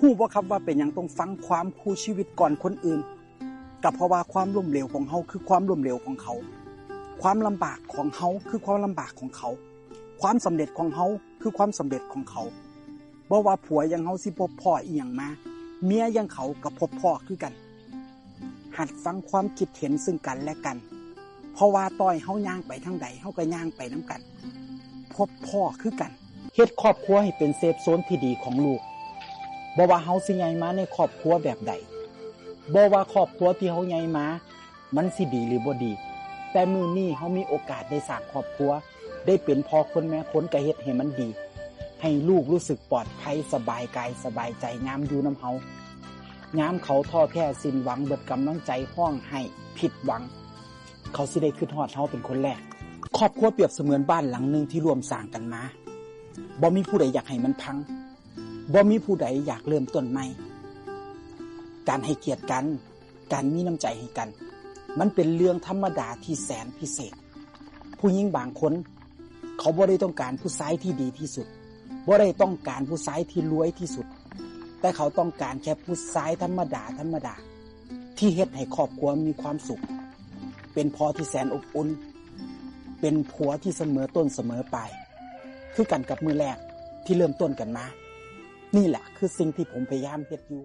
ຮູ້ບໍ່ຄັບວ່າເປັນຫຍັງຕ້ອງຟັງຄວາມຄູ່ຊີວິດກ່ອນຄົນອື່ນ? ກໍເພາະວ່າຄວາມລົ້ມເຫຼວຂອງເຮົາຄືຄວາມລົ້ມເຫຼວຂອງເຂົາ, ຄວາມລຳບາກຂອງເຮົາຄືຄວາມລຳບາກຂອງເຂົາ, ຄວາມສຳເລັດຂອງເຮົາຄືຄວາມສຳເລັດຂອງເຂົາ. ບໍ່ວ່າຜົວຢ່າງເຮົາຊິພົບພໍ້ອີ່ຫຍັງມາ, ເມຍຢ່າງເຂົາກໍພົບພໍ້ຄືກັນ. ຫັດຟັງຄວາມຄິດເຫັນເຊິ່ງກັນແລະກັນ, ເພາະວ່າຕໍ່ໃຫ້ເຮົາຍ່າງໄປທາງໃດ, ເຮົາກໍຍ່າງໄປນຳກັນ, ພົບພໍ້ຄືກັນ. ເຮັດຄອບຄົວໃຫ້ເປັນເຊຟໂຊນທີ່ດີຂອງລູກ. ບໍ່ວ່າເຮົາຊິໃຫຍ່ມາໃນຄອບຄົວແບບໃດ, ບໍ່ວ່າຄອບຄົວທີ່ເຮົາໃຫຍ່ມາ ມັນຊິດີຫຼືບໍ່ດີ, ແຕ່ມື້ນີ້ເຮົາມີໂອກາດໄດ້ສ້າງຄອບຄົວ, ໄດ້ເປັນພໍ່ຄົນແມ່ຄົນ, ກໍເຮັດໃຫ້ມັນດີ, ໃຫ້ລູກຮູ້ສຶກປອດໄພ, ສະບາຍກາຍສະບາຍໃຈຍາມຢູ່ນຳເຮົາ. ຍາມເຂົາທໍ້ແທ້ສິ້ນຫວັງ, ເບິດກຳລັງໃຈ, ຮ້ອງໄຫ້, ຜິດຫວັງ, ເຂົາຊິໄດ້ຄິດຮອດເຮົາເປັນຄົນແລກ. ຄອບຄົວປຽບສະເໝືອນບ້ານຫຼັງໜຶ່ງທີ່ຮ່ວມສ້າງກັນມາ. ບໍ່ມີຜູ້ໃດຢາກໃຫ້ມັນພັງ. ບໍ່ມີຜູ້ໃດຢາກເລີ່ມຕົ້ນໃໝ່. ການໃຫ້ກຽດກັນ, ການມີນ້ຳໃຈໃຫ້ກັນ, ມັນເປັນເລື່ອງທຳມະດາທີ່ແສນພິເສດ. ຜູ້ຍິງບາງຄົນ, ເຂົາບໍ່ໄດ້ຕ້ອງການຜູ້ຊາຍທີ່ດີທີ່ສຸດ, ບໍ່ໄດ້ຕ້ອງການຜູ້ຊາຍທີ່ລວຍທີ່ສຸດ, ແຕ່ເຂົາຕ້ອງການແຄ່ຜູ້ຊາຍທຳມະດາ, ທຳມະດາ ທີ່ເຮັດໃຫ້ຄອບຄົວມີຄວາມສຸກ, ເປັນພໍ່ທີ່ແສນອົບອຸ່ນ, ເປັນຜົວທີ່ສະເໝີຕົ້ນສະເໝີປາຍ, ຄືກັນກັບມື້ແລກທີ່ເລີ່ມຕົ້ນກັນມາ. ນີ້ແຫຼະຄືສິ່ງທີ່ຜົມພະຍາຍາມເຮັດຢູ່.